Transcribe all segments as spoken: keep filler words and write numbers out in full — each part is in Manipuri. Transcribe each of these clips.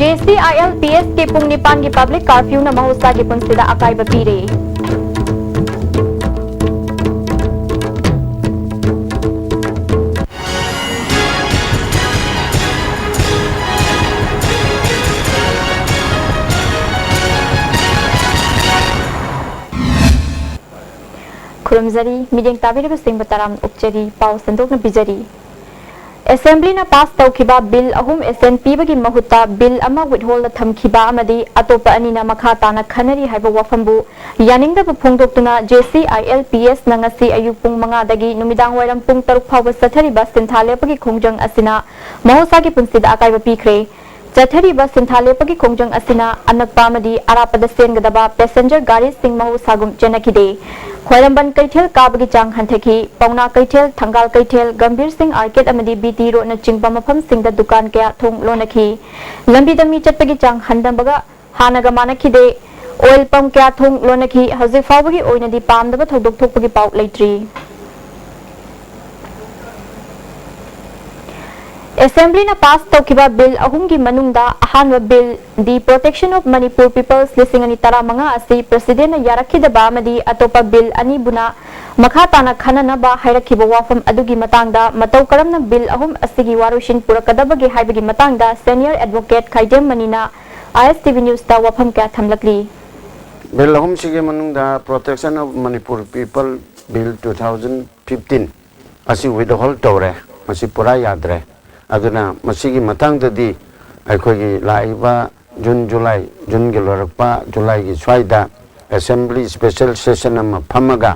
S C I L P ꯑꯦꯁꯀꯤ ꯄꯨꯡ ꯅꯤꯄꯥꯟꯒꯤ public curfewꯅ ꯃꯍꯧꯁꯥꯒꯤ ꯄꯨꯟꯁꯤꯗ ꯑꯀꯥꯏꯕ ꯄꯤꯔꯦ꯫ ꯈꯨꯔꯨꯝꯖꯔꯤ, ꯃꯤꯠꯌꯦꯡ ꯇꯥꯕꯤꯔꯤꯕꯁꯤꯡꯕꯨ ꯇꯔꯥꯝꯅ ꯑꯣꯛꯆꯔꯤ꯫ ꯄꯥꯎ ꯁꯟꯗꯣꯛꯅ ꯄꯤꯖꯔꯤ꯫ ꯑꯦꯁꯦꯝꯕ꯭ꯂꯤꯅ ꯄꯥꯁ ꯇꯧꯈꯤꯕ ꯕꯤꯜ ꯑꯍꯨꯝ ꯑꯦꯁꯦꯟ ꯄꯤꯕꯒꯤ ꯃꯍꯨꯠꯇ ꯕꯤꯜ ꯑꯃ ꯋꯤꯠꯍꯣꯜꯗ ꯊꯝꯈꯤꯕ ꯑꯃꯗꯤ ꯑꯇꯣꯞꯄ ꯑꯅꯤꯅ ꯃꯈꯥ ꯇꯥꯅ ꯈꯟꯅꯔꯤ ꯍꯥꯏꯕ ꯋꯥꯐꯝꯕꯨ ꯌꯥꯅꯤꯡꯗꯕ ꯐꯣꯡꯗꯣꯛꯇꯨꯅ J C I L P ꯑꯦꯁꯅ ꯉꯁꯤ ꯑꯌꯨꯛ ꯄꯨꯡ ꯃꯉꯥꯗꯒꯤ ꯅꯨꯃꯤꯗꯥꯡ ꯋꯥꯏꯔꯝ ꯄꯨꯡ ꯇꯔꯨꯛ ꯐꯥꯎꯕ ꯆꯠꯊꯔꯤꯕ ꯁꯤꯟꯊꯥ ꯂꯦꯞꯄꯒꯤ ꯈꯣꯡꯖꯪ ꯑꯁꯤꯅ ꯃꯍꯧꯁꯥꯒꯤ ꯄꯨꯟꯁꯤꯗ ꯑꯀꯥꯏꯕ ꯄꯤꯈ꯭ꯔꯦ꯫ ꯆꯠꯊꯔꯤꯕ ꯁꯤꯟꯊꯥ ꯂꯦꯞꯄꯒꯤ ꯈꯣꯡꯖꯪ ꯑꯁꯤꯅ ꯑꯅꯛꯄ ꯑꯃꯗꯤ ꯑꯔꯥꯞꯄꯗ ꯆꯦꯟꯒꯗꯕ ꯄꯦꯁꯦꯟꯖꯔ ꯒꯥꯔꯤꯁꯤꯡ ꯃꯍꯧꯁꯥꯒꯨꯝ ꯆꯦꯟꯅꯈꯤꯗꯦ꯫ ꯈ꯭ꯋꯥꯏꯔꯝꯕꯟ ꯀꯩꯊꯦꯜ ꯀꯥꯕꯒꯤ ꯆꯥꯡ ꯍꯟꯊꯈꯤ꯫ ꯄꯥꯎꯅꯥ ꯀꯩꯊꯦꯜ, ꯊꯪꯒꯥꯜ ꯀꯩꯊꯦꯜ, ꯒꯝꯚꯤꯔ ꯁꯤꯡ ꯑꯥꯔꯀꯦꯠ ꯑꯃꯗꯤ ꯕꯤ ꯇꯤ ꯔꯣꯗꯅꯆꯤꯡꯕ ꯃꯐꯝꯁꯤꯡꯗ ꯗꯨꯀꯥꯟ ꯀꯌꯥ ꯊꯣꯡ ꯂꯣꯟꯅꯈꯤ꯫ ꯂꯝꯕꯤꯗ ꯃꯤ ꯆꯠꯄꯒꯤ ꯆꯥꯡ ꯍꯟꯊꯕꯒ ꯍꯥꯟꯅꯒ ꯃꯥꯟꯅꯈꯤꯗꯦ꯫ ꯑꯣꯏꯜ ꯄꯝ ꯀꯌꯥ ꯊꯣꯡ ꯂꯣꯟꯅꯈꯤ꯫ ꯍꯧꯖꯤꯛ ꯐꯥꯎꯕꯒꯤ ꯑꯣꯏꯅꯗꯤ ꯄꯥꯝꯗꯕ ꯊꯧꯗꯣꯛ ꯊꯣꯛꯄꯒꯤ ꯄꯥꯎ ꯂꯩꯇ꯭ꯔꯤ꯫ ꯑꯦꯁꯦꯝꯕ꯭ꯂꯤꯅ ꯄꯥꯁ ꯇꯧꯈꯤꯕ ꯕꯤꯜ ꯑꯍꯨꯝꯒꯤ ꯃꯅꯨꯡꯗ ꯑꯍꯥꯟꯕ bill, The Protection of Manipur Peoples ꯂꯤꯁꯤꯡ ꯑꯅꯤ ꯇꯔꯥꯃꯉꯥ ꯑꯁꯤ ꯄ꯭ꯔꯁꯤꯗꯦꯟꯅ ꯌꯥꯔꯛꯈꯤꯗꯕ ꯑꯃꯗꯤ ꯑꯇꯣꯞꯄ ꯕꯤꯜ ꯑꯅꯤꯕꯨꯅ ꯃꯈꯥ ꯇꯥꯅ ꯈꯟꯅꯅꯕ ꯍꯥꯏꯔꯛꯈꯤꯕ ꯋꯥꯐꯝ ꯑꯗꯨꯒꯤ ꯃꯇꯥꯡꯗ ꯃꯇꯧ ꯀꯔꯝꯅ ꯕꯤꯜ ꯑꯍꯨꯝ ꯑꯁꯤꯒꯤ ꯋꯥꯔꯣꯏꯁꯤꯟ ꯄꯨꯔꯛꯀꯗꯕꯒꯦ ꯍꯥꯏꯕꯒꯤ ꯃꯇꯥꯡꯗ ꯁꯦꯅꯤꯌꯔ ꯑꯦꯗꯚꯣꯀꯦꯠ ꯈꯥꯏꯗꯦꯝ ꯃꯅꯤꯅ ꯑꯥꯏ ꯑꯦꯁ ꯇꯤ ꯚꯤ ꯅ꯭ꯌꯨꯁꯇ ꯋꯥꯐꯝ ꯀꯌꯥ ꯊꯝꯂꯛꯂꯤ꯫ ꯕꯤꯜ ꯑꯍꯨꯝꯁꯤꯒꯤ ꯃꯅꯨꯡꯗ Protection of Manipur People Bill two thousand fifteen ꯑꯁꯤ ꯋꯤꯠꯍꯣꯜ ꯇꯧꯔꯦ꯫ ꯃꯁꯤ ꯄꯨꯔꯥ ꯌꯥꯗ꯭ꯔꯦ꯫ ꯑꯗꯨꯅ ꯃꯁꯤꯒꯤ ꯃꯇꯥꯡꯗꯗꯤ ꯑꯩꯈꯣꯏꯒꯤ ꯂꯥꯛꯏꯕ ꯖꯨꯟ, ꯖꯨꯂꯥꯏ, ꯖꯨꯟꯒꯤ ꯂꯣꯏꯔꯛꯄ, ꯖꯨꯂꯥꯏꯒꯤ ꯁ꯭ꯋꯥꯏꯗ ꯑꯦꯁꯦꯝꯕ꯭ꯂꯤ ꯁ꯭ꯄꯦꯁꯦꯜ ꯁꯦꯁꯟ ꯑꯃ ꯐꯝꯃꯒ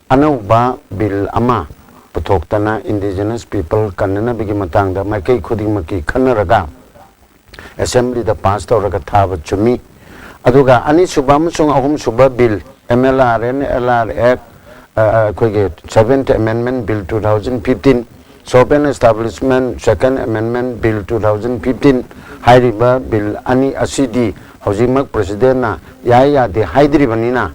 ꯑꯅꯧꯕ ꯕꯤꯜ ꯑꯃ ꯄꯨꯊꯣꯛꯇꯅ ꯏꯟꯗꯤꯖꯤꯅꯁ ꯄꯤꯄꯜ ꯀꯟꯅꯅꯕꯒꯤ ꯃꯇꯥꯡꯗ ꯃꯥꯏꯀꯩ ꯈꯨꯗꯤꯡꯃꯛꯀꯤ ꯈꯟꯅꯔꯒ ꯑꯦꯁꯦꯝꯕ꯭ꯂꯤꯗ ꯄꯥꯁ ꯇꯧꯔꯒ ꯊꯥꯕ ꯆꯨꯝꯃꯤ꯫ ꯑꯗꯨꯒ ꯑꯅꯤꯁꯨꯕ ꯑꯃꯁꯨꯡ ꯑꯍꯨꯝꯁꯨꯕ bill, M L R and L R Act, ꯑ, ꯑꯩꯈꯣꯏꯒꯤ Seventh Amendment Bill two thousand fifteen, Shop and Establishment Second Amendment Bill two thousand fifteen ꯍꯥꯏꯔꯤꯕ ꯕꯤꯜ ꯑꯅꯤ ꯑꯁꯤꯗꯤ ꯍꯧꯖꯤꯛꯃꯛ ꯄ꯭ꯔꯁꯤꯗꯦꯟꯅ ꯌꯥꯏ ꯌꯥꯗꯦ ꯍꯥꯏꯗ꯭ꯔꯤꯕꯅꯤꯅ,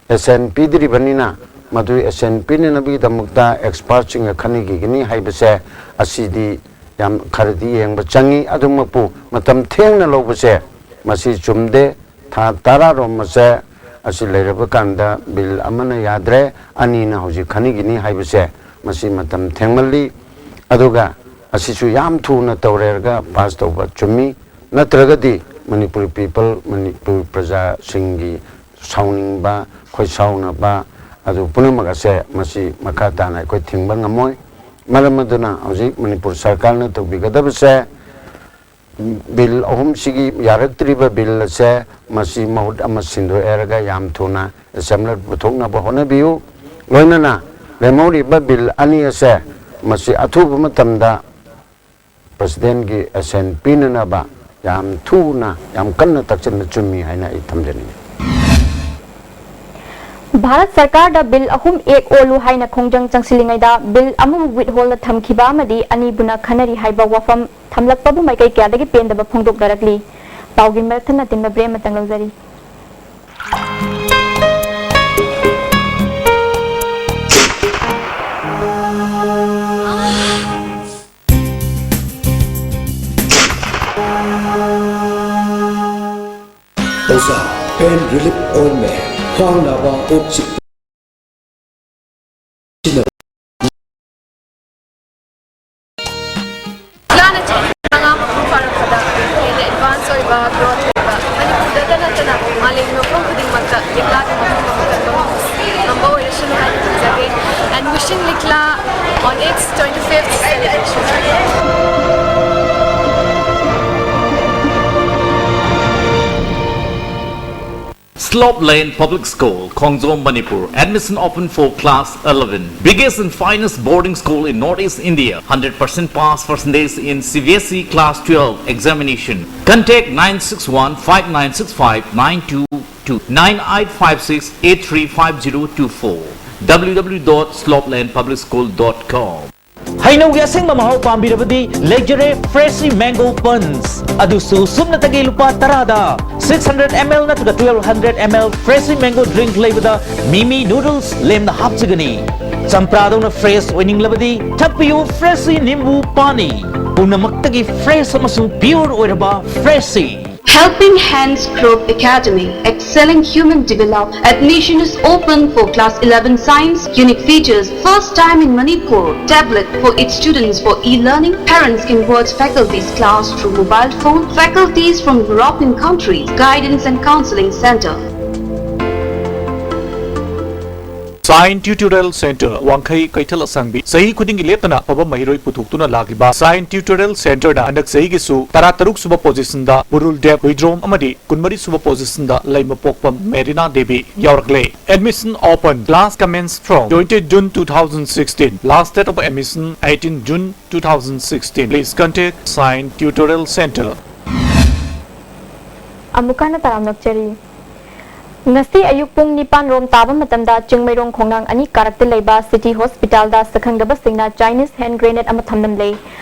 ꯑꯦꯁꯦꯟ ꯄꯤꯗ꯭ꯔꯤꯕꯅꯤꯅ, ꯃꯗꯨ ꯑꯦꯁꯦꯟ ꯄꯤꯅꯅꯕꯒꯤꯗꯃꯛꯇ ꯑꯦꯛꯁꯄꯥꯔꯠꯁꯤꯡꯒ ꯈꯟꯅꯈꯤꯒꯅꯤ ꯍꯥꯏꯕꯁꯦ ꯑꯁꯤꯗꯤ ꯌꯥꯝ ꯈꯔꯗꯤ ꯌꯦꯡꯕ ꯆꯪꯉꯤ꯫ ꯑꯗꯨꯃꯛꯄꯨ ꯃꯇꯝ ꯊꯦꯡꯅ ꯂꯧꯕꯁꯦ ꯃꯁꯤ ꯆꯨꯝꯗꯦ꯫ ꯊꯥ ꯇꯔꯥꯔꯣꯝ ꯑꯁꯦ ꯑꯁꯤ ꯂꯩꯔꯕ ꯀꯥꯟꯗ ꯕꯤꯜ ꯑꯃꯅ ꯌꯥꯗ꯭ꯔꯦ, ꯑꯅꯤꯅ ꯍꯧꯖꯤꯛ ꯈꯟꯅꯈꯤꯅꯤ ꯍꯥꯏꯕꯁꯦ ꯃꯁꯤ ꯃꯇꯝ ꯊꯦꯡꯃꯜꯂꯤ꯫ ꯑꯗꯨꯒ ꯑꯁꯤꯁꯨ ꯌꯥꯝ ꯊꯨꯅ ꯇꯧꯔꯦꯔꯒ ꯄꯥꯁ ꯇꯧꯕ ꯆꯨꯝꯃꯤ꯫ ꯅꯠꯇ꯭ꯔꯒꯗꯤ ꯃꯅꯤꯄꯨꯔꯤ ꯄꯤꯄꯜ, ꯃꯅꯤꯄꯨꯔ ꯄ꯭ꯔꯖꯥꯁꯤꯡꯒꯤ ꯁꯥꯎꯅꯤꯡꯕ, ꯈꯣꯏꯁꯥꯎꯅꯕ ꯑꯗꯨ ꯄꯨꯝꯅꯃꯛ ꯑꯁꯦ ꯃꯁꯤ ꯃꯈꯥ ꯇꯥꯅ ꯑꯩꯈꯣꯏ ꯊꯤꯡꯕ ꯉꯝꯃꯣꯏ꯫ ꯃꯔꯝ ꯑꯗꯨꯅ ꯍꯧꯖꯤꯛ ꯃꯅꯤꯄꯨꯔ ꯁꯔꯀꯥꯔꯅ ꯇꯧꯕꯤꯒꯗꯕꯁꯦ, ꯕꯤꯜ ꯑꯍꯨꯝꯁꯤꯒꯤ ꯌꯥꯔꯛꯇ꯭ꯔꯤꯕ ꯕꯤꯜ ꯑꯁꯦ ꯃꯁꯤ ꯃꯍꯨꯠ ꯑꯃ ꯁꯤꯟꯗꯣꯛꯑꯦꯔꯒ ꯌꯥꯝ ꯊꯨꯅ ꯑꯦꯁꯦꯝꯕ꯭ꯂꯤꯗ ꯄꯨꯊꯣꯛꯅꯕ ꯍꯣꯠꯅꯕꯤꯌꯨ꯫ ꯂꯣꯏꯅꯅ ꯂꯦꯝꯍꯧꯔꯤꯕ ꯕꯤꯜ ꯑꯅꯤ ꯑꯁꯦ ꯃꯁꯤ ꯑꯊꯨꯕ ꯃꯇꯝꯗ ꯄ꯭ꯔꯁꯤꯗꯦꯟꯒꯤ ꯑꯦꯁꯦꯟ ꯄꯤꯅꯅꯕ ꯌꯥꯝ ꯊꯨꯅ, ꯌꯥꯝ ꯀꯟꯅ ꯇꯛꯁꯤꯟꯕ ꯆꯨꯝꯃꯤ ꯍꯥꯏꯅ ꯑꯩ ꯊꯝꯖꯅꯤꯡꯏ꯫ ꯚꯥꯔꯠ ꯁꯔꯀꯥꯔꯗ ꯕꯤꯜ ꯑꯍꯨꯝ ꯑꯦꯛ ꯑꯣꯜꯂꯨ ꯍꯥꯏꯅ ꯈꯣꯡꯖꯪ ꯆꯪꯁꯤꯜꯂꯤꯉꯩꯗ ꯕꯤꯜ ꯑꯃꯕꯨ ꯋꯤꯠꯍꯣꯜꯗ ꯊꯝꯈꯤꯕ ꯑꯃꯗꯤ ꯑꯅꯤꯕꯨꯅ ꯈꯟꯅꯔꯤ ꯍꯥꯏꯕ ꯋꯥꯐꯝ ꯊꯝꯂꯛꯄꯕꯨ ꯃꯥꯏꯀꯩ ꯀꯌꯥꯗꯒꯤ ꯄꯦꯟꯗꯕ ꯐꯣꯡꯗꯣꯛꯅꯔꯛꯂꯤ꯫ ꯄꯥꯎꯒꯤ ꯃꯔꯛ ꯊꯠꯅ ꯇꯤꯟꯕ ꯕ꯭ꯔꯦꯛ ꯑꯃꯇꯪ ꯂꯧꯖꯔꯤ꯫ ꯑꯣꯖꯥ, pain relief ointment, ꯈ꯭ꯋꯥꯡ ꯅꯥꯕ, ꯀꯣꯛ ꯆꯤꯛꯄ, ꯂꯤꯛꯂꯥꯅ ꯆꯍꯤ ꯃꯉꯥ ꯃꯄꯨꯡ ꯐꯥꯔꯛꯄꯗ ꯍꯦꯟꯅ ꯑꯦꯗꯚꯥꯟꯁ ꯑꯣꯏꯕ, ꯒ꯭ꯔꯣꯊ ꯂꯩꯕ, ꯃꯅꯤꯄꯨꯔꯗꯇ ꯅꯠꯇꯅ ꯃꯥꯂꯦꯝꯒꯤ ꯃꯐꯝ ꯈꯨꯗꯤꯡꯃꯛꯇ ꯂꯤꯛꯂꯥꯒꯤ ꯃꯐꯝ ꯑꯃ ꯀꯟꯕ ꯉꯝꯕ ꯑꯣꯏꯔꯁꯅꯨ ꯍꯥꯏꯅ ꯈꯟꯖꯒꯦ꯫ And wishing Likla on its twenty-fifth celebration. Slope Lane Public School, Khongjom, Manipur. Admission open for class eleven. Biggest and finest boarding school in Northeast India. Hundred percent pass percentage in C B S E class twelve examination. Contact nine six one five nine six five nine two two, nine eight five six eight three five zero two four, W W W dot slope lane public school dot com. ꯍꯩꯅꯧꯒꯤ ꯑꯁꯦꯡꯕ ꯃꯍꯥꯎ ꯄꯥꯝꯕꯤꯔꯕꯗꯤ ꯂꯩꯖꯔꯦ Freshie Mango Punch꯫ ꯑꯗꯨꯁꯨ ꯁꯨꯞꯅꯇꯒꯤ ꯂꯨꯄꯥ ꯇꯔꯥꯗ꯫ Six hundred M L ꯅꯠꯇ꯭ꯔꯒ twelve hundred M L Freshie Mango Drink ꯂꯩꯕꯗ Mimi Noodles ꯂꯦꯝꯅ ꯍꯥꯞꯆꯒꯅꯤ꯫ ꯆꯝꯄ꯭ꯔꯥꯗꯧꯅ ꯐ꯭ꯔꯦꯁ ꯑꯣꯏꯅꯤꯡꯂꯕꯗꯤ ꯊꯛꯄꯤꯌꯨ ꯐ꯭ꯔꯦꯁꯁꯤ ꯅꯤꯝꯕꯨ ꯄꯥꯅꯤ꯫ ꯄꯨꯝꯅꯃꯛꯇꯒꯤ ꯐ꯭ꯔꯦꯁ ꯑꯃꯁꯨꯡ ꯄ꯭ꯌꯨꯔ ꯑꯣꯏꯔꯕ ꯐ꯭ꯔꯦꯁꯁꯤ꯫ Helping Hands Group Academy, excelling human develop. Admission is open for class eleven science. Unique features, first time in Manipur. Tablet for its students for e-learning. Parents can watch faculty's class through mobile phone. Faculties from European countries. Guidance and Counseling Center. Sign Tutorial Center, ꯋꯥꯡꯈꯩ ꯀꯩꯊꯦꯜ ꯑꯁꯥꯡꯕꯤ꯫ ꯆꯍꯤ ꯈꯨꯗꯤꯡꯒꯤ ꯂꯦꯞꯇꯅ ꯑꯐꯕ ꯃꯍꯩꯔꯣꯏ ꯄꯨꯊꯣꯛꯇꯨꯅ ꯂꯥꯛꯂꯤꯕ Sign Tutorial Centerꯅ ꯍꯟꯗꯛ ꯆꯍꯤꯒꯤꯁꯨ ꯇꯔꯥ ꯇꯔꯨꯛ ꯁꯨꯕ positionꯗ ꯎꯔꯨꯜ ꯗꯦꯞ ꯍꯨꯏꯗ꯭ꯔꯣꯝ ꯑꯃꯗꯤ ꯀꯨꯟꯃꯔꯤ ꯁꯨꯕ positionꯗ ꯂꯩꯃꯄꯣꯛꯄꯝ ꯃꯦꯔꯤꯅꯥ ꯗꯦꯕꯤ ꯌꯥꯎꯔꯛꯂꯦ꯫ Admission open. Class commence from twenty June two thousand sixteen. Last date of admission eighteen June two thousand sixteen. Please contact Sign Tutorial Center. ꯑꯃꯨꯛ ꯍꯟꯅ ꯇꯔꯥꯝꯅ ꯑꯣꯛꯆꯔꯤ꯫ ꯉꯁꯤ ꯑꯌꯨꯛ ꯄꯨꯡ ꯅꯤꯄꯥꯟ ꯔꯣꯝ ꯇꯥꯕ ꯃꯇꯝꯗ ꯆꯤꯡꯃꯩꯔꯣꯡ ꯈꯣꯡꯅꯥꯡ ꯑꯅꯤ ꯀꯥꯔꯛꯇ ꯂꯩꯕ City Hospitalꯗ ꯁꯛꯈꯪꯗꯕꯁꯤꯡꯅ Chinese hand grenade ꯑꯃ ꯊꯝꯂꯝꯂꯦ꯫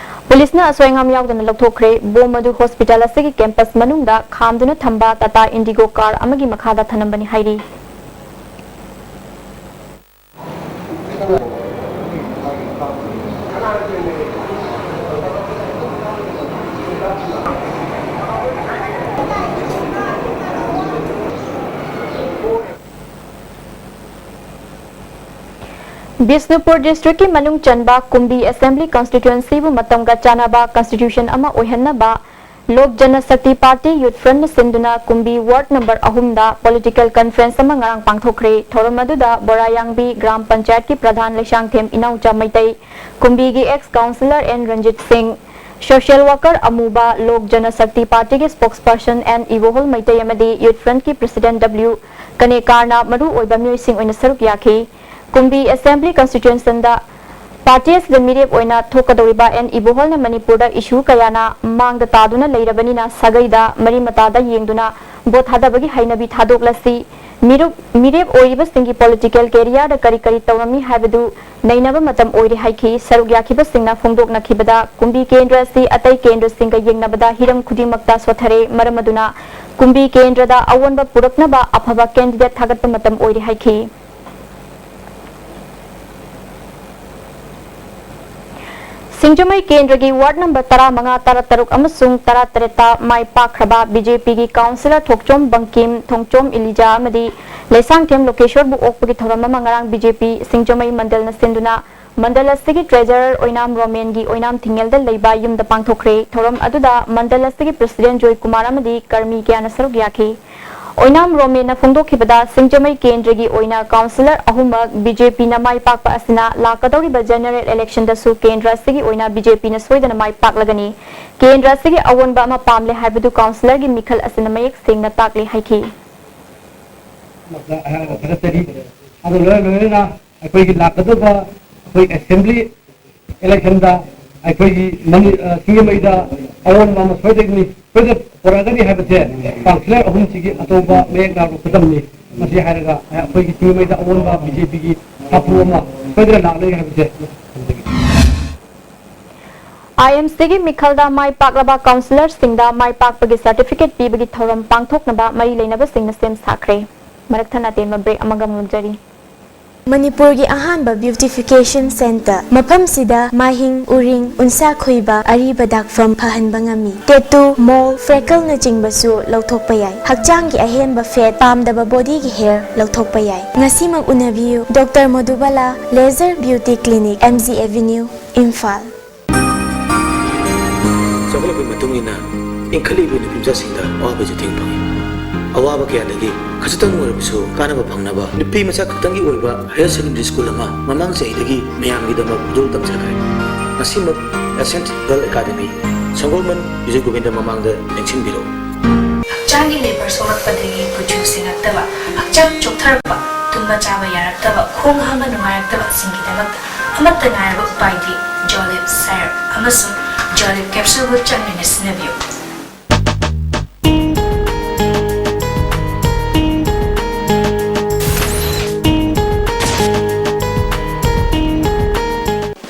ꯄꯨꯂꯤꯁꯅ ꯑꯁꯣꯏ ꯑꯉꯥꯝ ꯌꯥꯎꯗꯅ ꯂꯧꯊꯣꯛꯈ꯭ꯔꯦ꯫ ꯕꯣꯝ ꯑꯗꯨ hospital ꯑꯁꯤꯒꯤ campus ꯃꯅꯨꯡꯗ ꯈꯥꯝꯗꯨꯅ ꯊꯝꯕ Tata Indigo car ꯑꯃꯒꯤ ꯃꯈꯥꯗ ꯊꯅꯝꯕꯅꯤ ꯍꯥꯏꯔꯤ꯫ ꯕꯤꯁꯅꯨꯄꯨꯔ districtꯀꯤ ꯃꯅꯨꯡ ꯆꯟꯕ ꯀꯨꯝꯕꯤ Assembly Constituencyꯕꯨ ꯃꯇꯝꯒ ꯆꯥꯟꯅꯕ constitution ꯑꯃ ꯑꯣꯏꯍꯟꯅꯕ Lok Jana Shakti Party Youth Frontꯅ ꯁꯤꯟꯗꯨꯅ ꯀꯨꯝꯕꯤ ward number ꯑꯍꯨꯝꯗ political conference ꯑꯃ ꯉꯔꯥꯡ ꯄꯥꯡꯊꯣꯛꯈ꯭ꯔꯦ꯫ ꯊꯧꯔꯝ ꯑꯗꯨꯗ ꯕꯣꯔꯥꯌꯥꯡꯕꯤ ꯒ꯭ꯔꯥꯝ ꯄꯟꯆꯥꯌꯠꯀꯤ ꯄ꯭ꯔꯙꯥꯟ ꯂꯩꯁꯥꯡꯊꯦꯝ ꯏꯅꯥꯎꯆꯥ ꯃꯩꯇꯩ, ꯀꯨꯝꯕꯤꯒꯤ ex councillor N Ranjit Singh, social worker ꯑꯃꯨꯕ, Lok Jana Shakti Partyꯒꯤ spokesperson ꯑꯦꯟ ꯏꯕꯣꯍꯣꯜ ꯃꯩꯇꯩ ꯑꯃꯗꯤ Youth Frontꯀꯤ president W ꯀꯅꯦꯀꯥꯔꯅ ꯃꯔꯨ ꯑꯣꯏꯕ ꯃꯤꯑꯣꯏꯁꯤꯡ ꯑꯣꯏꯅ ꯁꯔꯨꯛ ꯌꯥꯈꯤ꯫ ꯀꯨꯝꯕꯤ Assembly Constituencyꯗ party ꯑꯁꯤꯗ ꯃꯤꯔꯦꯞ ꯑꯣꯏꯅ ꯊꯣꯛꯀꯗꯧꯔꯤꯕ ꯑꯦꯟ ꯏꯕꯣꯍꯣꯜꯅ ꯃꯅꯤꯄꯨꯔꯗ issue ꯀꯌꯥꯅ ꯃꯥꯡꯗ ꯇꯥꯗꯨꯅ ꯂꯩꯔꯕꯅꯤꯅ ꯁꯥꯒꯩꯗ ꯃꯔꯤ ꯃꯇꯥꯗ ꯌꯦꯡꯗꯨꯅ vote ꯊꯥꯗꯕꯒꯤ ꯍꯩꯅꯕꯤ ꯊꯥꯗꯣꯛꯂꯁꯤ꯫ ꯃꯤꯔꯨꯞ-, ꯃꯤꯔꯦꯞ ꯑꯣꯏꯔꯤꯕꯁꯤꯡꯒꯤ political careerꯗ ꯀꯔꯤ ꯀꯔꯤ ꯇꯧꯔꯝꯃꯤ ꯍꯥꯏꯕꯗꯨ ꯅꯩꯅꯕ ꯃꯇꯝ ꯑꯣꯏꯔꯦ ꯍꯥꯏꯈꯤ꯫ ꯁꯔꯨꯛ ꯌꯥꯈꯤꯕꯁꯤꯡꯅ ꯐꯣꯡꯗꯣꯛꯅꯈꯤꯕꯗ ꯀꯨꯝꯕꯤ ꯀꯦꯟꯗ꯭ꯔ ꯑꯁꯤ ꯑꯇꯩ ꯀꯦꯟꯗ꯭ꯔꯁꯤꯡꯒ ꯌꯦꯡꯅꯕꯗ ꯍꯤꯔꯝ ꯈꯨꯗꯤꯡꯃꯛꯇ ꯁꯣꯠꯊꯔꯦ꯫ ꯃꯔꯝ ꯑꯗꯨꯅ ꯀꯨꯝꯕꯤ ꯀꯦꯟꯗ꯭ꯔꯗ ꯑꯑꯣꯟꯕ ꯄꯨꯔꯛꯅꯕ ꯑꯐꯕ candidate ꯊꯥꯒꯠꯄ ꯃꯇꯝ ꯑꯣꯏꯔꯦ ꯍꯥꯏꯈꯤ꯫ ꯁꯤꯡꯖꯃꯩ ꯀꯦꯟꯗ꯭ꯔꯒꯤ ꯋꯥꯔꯗ ꯅꯝꯕꯔ ꯇꯔꯥꯃꯉꯥ, ꯇꯔꯥꯇꯔꯨꯛ ꯑꯃꯁꯨꯡ ꯇꯔꯥꯇꯔꯦꯠꯇ ꯃꯥꯏ ꯄꯥꯛꯈ꯭ꯔꯕ ꯕꯤ ꯖꯦ ꯄꯤꯒꯤ ꯀꯥꯎꯟꯁꯤꯂꯔ ꯊꯣꯛꯆꯣꯝ ꯕꯪꯀꯤꯝ, ꯊꯣꯡꯆꯣꯝ ꯏꯂꯤꯖꯥ ꯑꯃꯗꯤ ꯂꯩꯁꯥꯡꯊꯦꯝ ꯂꯣꯀꯦꯁꯣꯔꯕꯨ ꯑꯣꯛꯄꯒꯤ ꯊꯧꯔꯝ ꯑꯃ ꯉꯔꯥꯡ ꯕꯤ ꯖꯦ ꯄꯤ ꯁꯤꯡꯖꯃꯩ ꯃꯟꯗꯜꯅ ꯁꯤꯟꯗꯨꯅ ꯃꯟꯗꯜ ꯑꯁꯤꯒꯤ ꯇ꯭ꯔꯦꯖꯔꯔ ꯑꯣꯏꯅꯥꯝ ꯔꯣꯃꯦꯟꯒꯤ ꯑꯣꯏꯅꯥꯝ ꯊꯤꯡꯉꯦꯜꯗ ꯂꯩꯕ ꯌꯨꯝꯗ ꯄꯥꯡꯊꯣꯛꯈ꯭ꯔꯦ꯫ ꯊꯧꯔꯝ ꯑꯗꯨꯗ ꯃꯟꯗꯜ ꯑꯁꯤꯒꯤ ꯄ꯭ꯔꯁꯤꯗꯦꯟ ꯖꯣꯏ ꯀꯨꯃꯥꯔ ꯑꯃꯗꯤ ꯀꯔꯃꯤ ꯀꯌꯥꯅ ꯁꯔꯨꯛ ꯌꯥꯈꯤ꯫ ꯑꯣꯏꯅꯥꯝ ꯔꯣꯃꯦꯟꯅ ꯐꯣꯡꯗꯣꯛꯈꯤꯕꯗ, ꯁꯤꯡꯖꯃꯩ ꯀꯦꯟꯗ꯭ꯔꯒꯤ ꯑꯣꯏꯅ ꯀꯥꯎꯟꯁꯤꯂꯔ ꯑꯍꯨꯝꯃꯛ ꯕꯤ ꯖꯦ ꯄꯤꯅ ꯃꯥꯏ ꯄꯥꯛꯄ ꯑꯁꯤꯅ ꯂꯥꯛꯀꯗꯧꯔꯤꯕ ꯖꯦꯅꯔꯦꯜ ꯏꯂꯦꯛꯁꯟꯗꯁꯨ ꯀꯦꯟꯗ꯭ꯔ ꯑꯁꯤꯒꯤ ꯑꯣꯏꯅ ꯕꯤ ꯖꯦ ꯄꯤꯅ ꯁꯣꯏꯗꯅ ꯃꯥꯏ ꯄꯥꯛꯂꯒꯅꯤ꯫ ꯀꯦꯟꯗ꯭ꯔ ꯑꯁꯤꯒꯤ ꯑꯑꯣꯟꯕ ꯑꯃ ꯄꯥꯝꯂꯦ ꯍꯥꯏꯕꯗꯨ ꯀꯥꯎꯟꯁꯤꯂꯔꯒꯤ ꯃꯤꯈꯜ ꯑꯁꯤꯅ ꯃꯌꯦꯛ ꯁꯦꯡꯅ ꯇꯥꯛꯂꯤ ꯍꯥꯏꯈꯤ꯫ ꯑꯩꯍꯥꯛꯅ ꯊꯥꯒꯠꯆꯔꯤ꯫ ꯑꯗꯨ ꯂꯣꯏꯅ ꯂꯣꯏꯅꯅ ꯑꯩꯈꯣꯏꯒꯤ ꯂꯥꯛꯀꯗꯧꯕ ꯑꯩꯈꯣꯏ ꯑꯦꯁꯦꯝꯕ꯭ꯂꯤ ꯏꯂꯦꯛꯁꯟꯗ ꯑꯩꯈꯣꯏꯒꯤ ꯃꯅꯤ-, ꯑ, ꯁꯤꯡꯖꯃꯩꯗ ꯑꯑꯣꯟꯕ ꯑꯃ ꯁꯣꯏꯗꯒꯅꯤ, ꯁꯣꯏꯗꯅ ꯄꯨꯔꯛꯑꯒꯅꯤ ꯍꯥꯏꯕꯁꯦ ꯀꯥꯎꯟꯁꯤꯂꯔ ꯑꯍꯨꯝꯁꯤꯒꯤ ꯑꯆꯧꯕ ꯃꯌꯦꯛ ꯂꯥꯡꯕ ꯈꯨꯗꯝꯅꯤ꯫ ꯃꯁꯤ ꯍꯥꯏꯔꯒ ꯑꯩꯈꯣꯏꯒꯤ ꯁꯤꯡꯖꯃꯩꯗ ꯑꯑꯣꯟꯕ ꯕꯤ ꯖꯦ ꯄꯤꯒꯤ ꯁꯥꯐꯨ ꯑꯃ ꯁꯣꯏꯗꯅ ꯂꯥꯛꯂꯒꯅꯤ ꯍꯥꯏꯕꯁꯦ ꯊꯝꯖꯒꯦ꯫ ꯑꯥꯏ ꯑꯦꯝ ꯁꯤꯒꯤ ꯃꯤꯈꯜꯗ ꯃꯥꯏ ꯄꯥꯛꯂꯕ ꯀꯥꯎꯟꯁꯤꯂꯔꯁꯤꯡꯗ ꯃꯥꯏ ꯄꯥꯛꯄꯒꯤ ꯁꯔꯇꯤꯐꯤꯀꯦꯠ ꯄꯤꯕꯒꯤ ꯊꯧꯔꯝ ꯄꯥꯡꯊꯣꯛꯅꯕ ꯃꯔꯤ ꯂꯩꯅꯕꯁꯤꯡꯅ ꯁꯦꯝ ꯁꯥꯈ꯭ꯔꯦ꯫ ꯃꯔꯛ ꯊꯠꯅ ꯑꯇꯦꯟꯕ ꯕ꯭ꯔꯦꯛ ꯑꯃꯒ ꯑꯃꯨꯛ ꯂꯥꯛꯆꯔꯤ꯫ ꯃꯅꯤꯄꯨꯔꯒꯤ ꯑꯍꯥꯟꯕ ꯕ꯭ꯌꯨꯇꯤꯐꯤꯀꯦꯁꯟ ꯁꯦꯟꯇꯔ꯫ ꯃꯐꯝꯁꯤꯗ ꯃꯥꯏꯍꯤꯡ, ꯎꯔꯤꯡ, ꯎꯟꯁꯥ ꯈꯣꯏꯕ, ꯑꯔꯤꯕ ꯗꯥꯛꯐꯝ ꯐꯍꯟꯕ ꯉꯝꯃꯤ꯫ ꯇꯦꯇꯨ, ꯃꯣꯜ, ꯐ꯭ꯔꯦꯀꯜꯅꯆꯤꯡꯕꯁꯨ ꯂꯧꯊꯣꯛꯄ ꯌꯥꯏ꯫ ꯍꯛꯆꯥꯡꯒꯤ ꯑꯍꯦꯟꯕ ꯐꯦꯠ, ꯄꯥꯝꯗꯕ ꯕꯣꯗꯤꯒꯤ ꯍꯦꯌꯔ ꯂꯧꯊꯣꯛꯄ ꯌꯥꯏ꯫ ꯉꯁꯤꯃꯛ ꯎꯅꯕꯤꯌꯨ, doctor Madhubala laser beauty clinic, M G avenue, Imphal. ꯆꯥꯎꯈꯠꯂꯛꯄꯒꯤ ꯃꯇꯨꯡ ꯏꯟꯅ ꯏꯟꯈꯠꯂꯛꯂꯤꯕ ꯅꯨꯄꯤ ꯃꯆꯥꯁꯤꯡꯗ ꯑꯋꯥꯕ ꯆꯩꯊꯦꯡ ꯐꯪꯏ꯫ ꯑꯋꯥꯕ ꯀꯌꯥꯗꯒꯤ ꯈꯖꯤꯛꯇꯪ ꯑꯣꯏꯔꯕꯁꯨ ꯀꯥꯟꯅꯕ ꯐꯪꯅꯕ, ꯅꯨꯄꯤ ꯃꯆꯥ ꯈꯛꯇꯪꯒꯤ ꯑꯣꯏꯕ ꯍꯥꯌꯔ ꯁꯦꯀꯦꯟꯗꯔꯤ ꯁ꯭ꯀꯨꯜ ꯑꯃ ꯃꯃꯥꯡ ꯆꯍꯤꯗꯒꯤ ꯃꯌꯥꯝꯒꯤꯗꯃꯛ ꯈꯨꯗꯣꯜ ꯇꯝꯖꯈ꯭ꯔꯦ꯫ ꯉꯁꯤꯃꯛ ꯑꯦꯁꯦꯟꯠ ꯒꯔꯜ ꯑꯦꯀꯥꯗꯃꯤ, ꯁꯒꯣꯜꯕꯟ, ꯕꯤꯖꯣꯏ ꯒꯣꯕꯤꯟꯗ ꯃꯃꯥꯡꯗ ꯂꯦꯡꯁꯤꯟꯕꯤꯔꯛꯎ꯫ ꯍꯛꯆꯥꯡꯒꯤ ꯂꯦꯕꯔ ꯁꯣꯛꯂꯛꯄꯗꯒꯤ ꯀꯨꯆꯨ ꯁꯦꯡꯉꯛꯇꯕ, ꯍꯛꯆꯥꯡ ꯆꯣꯛꯊꯔꯛꯄ, ꯇꯨꯝꯕ ꯆꯥꯕ ꯌꯥꯔꯛꯇꯕ, ꯈꯣꯡ ꯍꯥꯝꯕ ꯅꯨꯡꯉꯥꯏꯔꯛꯇꯕꯁꯤꯡꯒꯤꯗꯃꯛꯇ ꯑꯃꯠꯇ ꯉꯥꯏꯔꯕ ꯎꯄꯥꯏꯗꯤ ꯖꯣꯂꯤꯞ ꯁꯥꯏꯔꯞ ꯑꯃꯁꯨꯡ ꯖꯣꯂꯤꯞ ꯀꯦꯞꯁꯨꯜꯕꯨ ꯆꯥꯡ ꯅꯥꯏꯅ ꯁꯤꯖꯤꯟꯅꯕꯤꯌꯨ꯫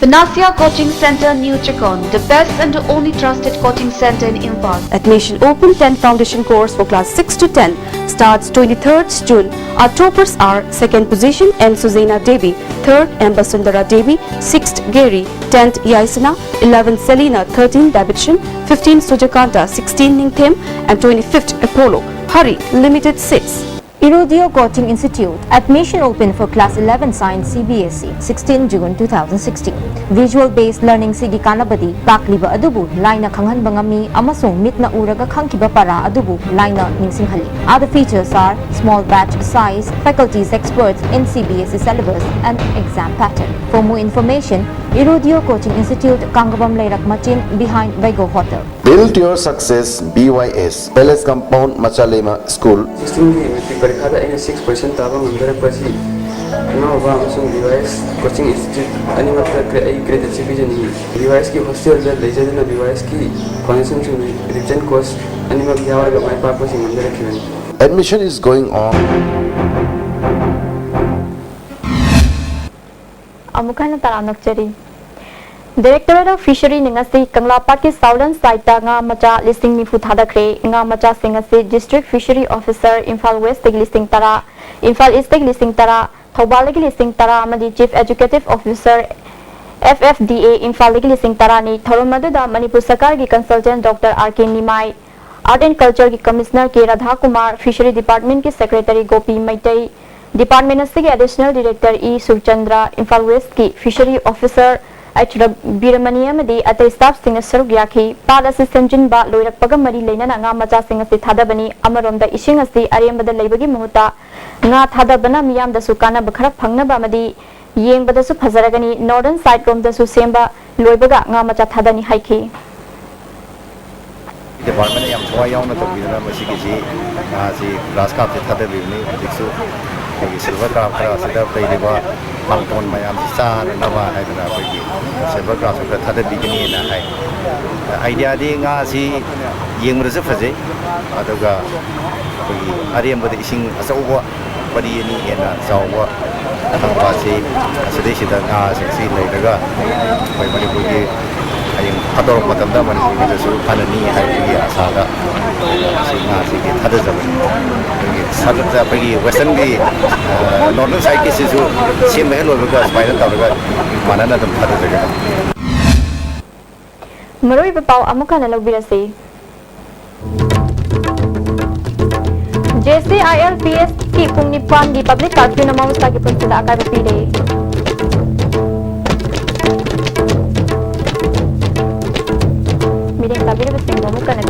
Panacea Coaching Center, New Chakon, the best and the only trusted coaching center in Imphal. Admission open, ten foundation course for class six to ten starts twenty-third June. Our toppers are: second position, N Suzena Devi; third, M Basundara Devi; sixth, Gary; tenth Yaisana, eleventh Selina, thirteenth Davidson, fifteenth Sujakanta, sixteenth Ningthem, and twenty-fifth Apollo. Hurry, limited seats. Irudio Coaching Institute, admission open for class eleven science C B S E, sixteen June two thousand sixteen. Visual based learning ꯁꯤꯒꯤ ꯀꯥꯟꯅꯕꯗꯤ ꯇꯥꯛꯂꯤꯕ ꯑꯗꯨꯕꯨ ꯂꯥꯏꯅ ꯈꯪꯍꯟꯕ ꯉꯝꯃꯤ ꯑꯃꯁꯨꯡ ꯃꯤꯠꯅ ꯎꯔꯒ ꯈꯪꯈꯤꯕ ꯄꯔꯥ ꯑꯗꯨꯕꯨ ꯂꯥꯏꯅ ꯅꯤꯡꯁꯤꯡꯍꯜꯂꯤ꯫ Other features are small batch size, faculties experts in C B S E syllabus and exam pattern. For more information, Irudio Coaching Institute, Kangabam Leirak Machin, behind Vaigo Hotel. Build your success, B Y S, Palace Compound, Machalema School. Sixteen ꯒꯤ ꯃꯦꯇ꯭ꯔꯤꯛ ꯄꯔꯤꯈꯥꯗ ꯑꯩꯅ six percent ꯇꯥꯕ ꯉꯝꯖꯔꯛꯄ ꯑꯁꯤ ꯏꯃꯥ ꯕꯕꯥ ꯑꯃꯁꯨꯡ B Y S Coaching Institute ꯑꯅꯤꯃꯛꯇ ꯀ꯭ꯔꯦ-, ꯑꯩ creditꯁꯤ ꯄꯤꯖꯅꯤꯡꯏ꯫ B Y S ꯀꯤ hostelꯗ ꯂꯩꯖꯗꯨꯅ B Y S ꯀꯤ foundationꯁꯤꯡ revision course ꯑꯅꯤꯃꯛ ꯌꯥꯎꯔꯒ ꯃꯥꯏ ꯄꯥꯛꯄꯁꯤꯡ ꯉꯝꯖꯔꯛꯈꯤꯕꯅꯤ꯫ Admission is going on. ꯑꯃꯨꯛ ꯍꯟꯅ ꯇꯔꯥꯝꯅ ꯑꯣꯛꯆꯔꯤ꯫ Directorate of Fisheryꯅ ꯉꯁꯤ ꯀꯪꯂꯥꯄꯥꯠꯀꯤ Southern Sideꯇ ꯉꯥ ꯃꯆꯥ ꯂꯤꯁꯤꯡ ꯅꯤꯐꯨ ꯊꯥꯗꯈ꯭ꯔꯦ꯫ ꯉꯥ ꯃꯆꯥꯁꯤꯡ ꯑꯁꯤ District Fishery Officer, ꯏꯝꯐꯥꯜ Westꯇꯒꯤ ꯂꯤꯁꯤꯡ ꯇꯔꯥ, ꯏꯝꯐꯥꯜ Eastꯇꯒꯤ ꯂꯤꯁꯤꯡ ꯇꯔꯥ, ꯊꯧꯕꯥꯜꯗꯒꯤ ꯂꯤꯁꯤꯡ ꯇꯔꯥ ꯑꯃꯗꯤ Chief Executive Officer, F F D A, ꯏꯝꯐꯥꯜꯗꯒꯤ ꯂꯤꯁꯤꯡ ꯇꯔꯥꯅꯤ꯫ ꯊꯧꯔꯝ ꯑꯗꯨꯗ ꯃꯅꯤꯄꯨꯔ ꯁꯔꯀꯥꯔꯒꯤ consultant Doctor R K Nimai, Art and Cultureꯒꯤ Commissioner K ꯔꯥꯙꯥꯀꯨꯃꯥꯔ, Fishery Departmentꯀꯤ Secretary Gopi Meitei, Department ꯑꯁꯤꯒꯤ Additional Director E Surchandra, Imphal Westꯀꯤ Fishery Officer H ꯔ-, ꯕꯤꯔꯃꯅꯤ ꯑꯃꯗꯤ ꯑꯇꯩ staffꯁꯤꯡꯅ ꯁꯔꯨꯛ ꯌꯥꯈꯤ꯫ ꯄꯥꯠ ꯑꯁꯤ ꯁꯦꯝꯖꯤꯟꯕ ꯂꯣꯏꯔꯛꯄꯒ ꯃꯔꯤ ꯂꯩꯅꯅ ꯉꯥ ꯃꯆꯥꯁꯤꯡ ꯑꯁꯤ ꯊꯥꯗꯕꯅꯤ꯫ ꯑꯃꯔꯣꯝꯗ ꯏꯁꯤꯡ ꯑꯁꯤ ꯑꯔꯦꯝꯕꯗ ꯂꯩꯕꯒꯤ ꯃꯍꯨꯠꯇ ꯉꯥ ꯊꯥꯗꯕꯅ ꯃꯤꯌꯥꯝꯗꯁꯨ ꯀꯥꯟꯅꯕ ꯈꯔ ꯐꯪꯅꯕ ꯑꯃꯗꯤ ꯌꯦꯡꯕꯗꯁꯨ ꯐꯖꯔꯒꯅꯤ꯫ Northern Sideꯔꯣꯝꯗꯁꯨ ꯁꯦꯝꯕ ꯂꯣꯏꯕꯒ ꯉꯥ ꯃꯆꯥ ꯊꯥꯗꯅꯤ ꯍꯥꯏꯈꯤ꯫ Departmentꯅ ꯌꯥꯝ ꯊꯋꯥꯏ ꯌꯥꯎꯅ ꯇꯧꯕꯤꯗꯨꯅ ꯃꯁꯤꯒꯤꯁꯤ ꯉꯥꯁꯤ grass carpꯁꯤ ꯊꯥꯗꯕꯤꯕꯅꯤ꯫ ꯍꯧꯖꯤꯛꯁꯨ ꯑꯩꯈꯣꯏꯒꯤ silver carp ꯈꯔ ꯑꯁꯤꯗ ꯂꯩꯔꯤꯕ ꯄꯥꯡꯊꯣꯟ ꯃꯌꯥꯝꯁꯤ ꯆꯥꯅꯅꯕ ꯍꯥꯏꯗꯅ ꯑꯩꯈꯣꯏꯒꯤ silver carpꯁꯨ ꯈꯔ ꯊꯥꯗꯕꯤꯒꯅꯤꯅ ꯍꯥꯏ꯫ Ideaꯗꯤ ꯉꯥꯁꯤ ꯌꯦꯡꯕꯗꯁꯨ ꯐꯖꯩ, ꯑꯗꯨꯒ ꯑꯩꯈꯣꯏꯒꯤ ꯑꯔꯦꯝꯕꯗ ꯏꯁꯤꯡ ꯑꯆꯧꯕ ꯄꯔꯤ ꯑꯅꯤ ꯍꯦꯟꯅ ꯆꯥꯎꯕ ꯊꯝꯕ ꯑꯁꯤ ꯑꯁꯤꯗꯩꯁꯤꯗ ꯉꯥꯁꯤꯡꯁꯤ ꯂꯩꯔꯒ ꯑꯩꯈꯣꯏ ꯃꯅꯤꯄꯨꯔꯒꯤ ꯍꯌꯦꯡ ꯊꯥꯗꯣꯔꯛꯄ ꯃꯇꯝꯗ ꯃꯅꯤꯄꯨꯔꯒꯤꯗꯁꯨ ꯐꯅꯅꯤ ꯍꯥꯏꯕꯒꯤ ꯑꯁꯥꯗ ꯁꯤ ꯉꯥꯁꯤꯒꯤ ꯊꯥꯗꯖꯕꯅꯤ꯫ ꯑꯩꯈꯣꯏꯒꯤ ꯁꯔꯨꯛꯇ ꯑꯩꯈꯣꯏꯒꯤ ꯋꯦꯁꯇꯔꯟꯒꯤ, ꯑ, ꯅꯣꯔꯗꯔꯟ ꯁꯥꯏꯠꯀꯤꯁꯤꯁꯨ ꯁꯦꯝꯕ ꯍꯦꯛ ꯂꯣꯏꯕꯒ ꯁꯨꯃꯥꯏꯅ ꯇꯧꯔꯒ ꯃꯥꯟꯅꯅ ꯑꯗꯨꯝ ꯊꯥꯗꯖꯒꯦ꯫ ꯃꯔꯨꯑꯣꯏꯕ ꯄꯥꯎ ꯑꯃꯨꯛ ꯍꯟꯅ ꯂꯧꯕꯤꯔꯁꯤ꯫ JCILPS ꯀꯤ ꯄꯨꯡ ꯅꯤꯄꯥꯟꯒꯤ ꯄꯕ꯭ꯂꯤꯛ ꯀꯥꯔꯐ꯭ꯌꯨꯅ ꯃꯍꯧꯁꯥꯒꯤ ꯄꯨꯟꯁꯤꯗ ꯑꯀꯥꯏꯕ ꯄꯤꯔꯦ꯫ ꯃꯤꯔꯦꯝ ꯇꯥꯕꯤꯔꯤꯕꯁꯤꯡꯕꯨ ꯑꯃꯨꯛ ꯍꯟꯅ